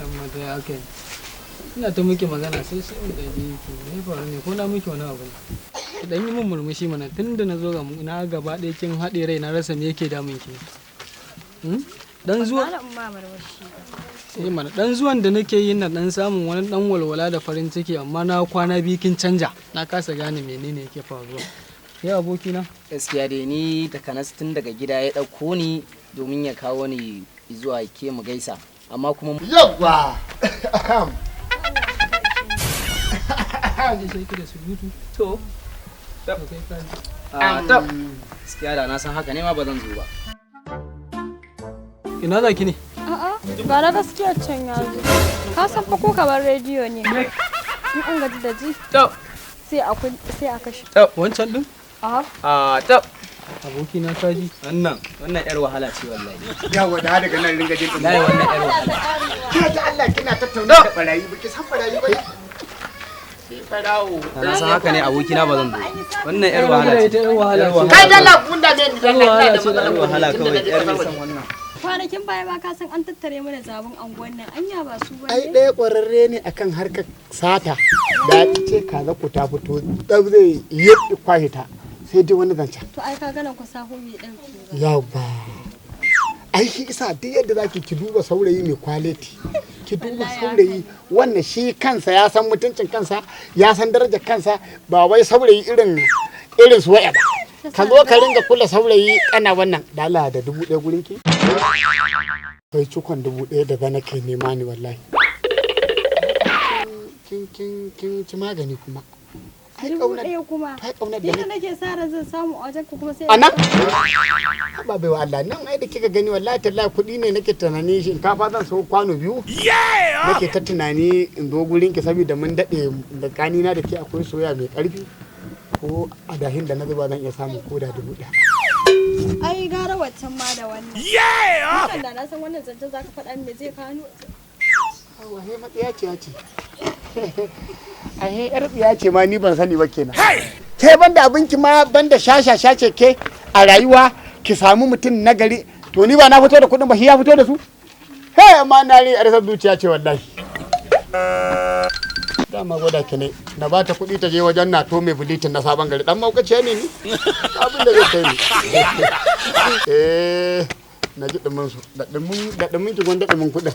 Amma dai haka ne. Ina ta miki magana sai sai in gaji ki. Me ya faru ne? Ko na miki wani abu ne? Ki dan yi min murmushi mana tunda na zo ga mu na gaba ɗaya kin haɗe rai na rasa me yake damun ki. Hmm? Dan zuwa Malam ma murmushi. Eh mana dan zuwan da nake yi na dan samun wani dan walwala da farin ciki, amma na kwana biyu kin canja. Na kasa gane menene yake faruwa. Ya abokina? Gaskiya dai ni takanas tun daga gida ya ɗauko ni domin ya kawo ni zuwa ke mu gaisa, amma kuma Yawwa! Kaji sai ki da surutu. To. To kai kaji. A tab, gaskiya da na san haka ne ma ba zan zo ba. Ina za ki ne? A'a, ba na gaskiya can ya zo. Ka san fa ko kamar rediyo ne. In an gaji da ji Tab. sai a kun sai a kashe. Tab. Wancan din? A'a, A tab. Abokina kaji. Wannan yar wahala ce wallahi. Yawwa, da daga nan ringa jin Wallahi wannan yar wahala. Ke ta Allah, kina tattauna da barayi, baki san barayi ba. Sai barawo. Da na san haka ne abokina ba zan zo ba. Wannan yar wahala ce. Ita yar wahala ce. Kai da Allah kun da me ni, dan Allah da matsalar Yar wahala kuɗi, tunda kawai na je yar mai kasar son waje. wannan. Kwanakin baya ma ka san an tattare mana zabun anguwan nan. Anya ba su Ai bane. ɗaya ƙwararre ne akan harkar sata. Da ce kaza ku ta fito, ɗau zai yi kwashe ta. Sai dai wani zancen. To ai ka ganan ku sahu bai dauke ba. Yawwa. Ai shi isa duk yadda zaki ki duba saurayi mai kwaliti. Ki duba Wallahi. saurayi wannan shi kansa ya san mutuncin kansa, ya san darajar kansa, ba wai saurayi irin su waya ba. Ka zo ka ringa kula saurayi kana wannan dala da 1000 gurin ki. Kai cikon 1000 daga nake nema ni wallahi. Kin ci magani kuma. Ai Dubu kaunar ɗaya kuma. Ai kaunar da Ni da nake sa ran zan samu a wajen ku kuma sai. A nan? Haba baiwa Allah, nan ai da kika gani wallahi tallahi kuɗi ne nake tunani, shinkafa zan so kwano 2. Nake ta tunani in zo gurin ki saboda mun daɗe da kanina da ke akwai soya mai ƙarfi. Ko a dahin da na zuba zan iya samun koda 1000. Ai gara waccan ma da wannan. Hakan da na san wannan zancen zaka faɗa min me zai kawo. Wane matsiya ce ya ce. Ahe yar tsiya ce ma ni ban sani ba kenan. Ke banda abinki ma banda shashasha ce ke a rayuwa ki samu mutum nagari, to ni ba na fito da kuɗin ba, shi ya fito da su. He amma na ri yar san zuciya ce wallahi. Dama gwada ki ne na ba ta kuɗi ta je wajen na to mai bulitin na sabon gari, dan maukaciya ne ni. Abin da zai kai ni. Eh na ji dumin su da dumin ki gwanda dumin kuɗin.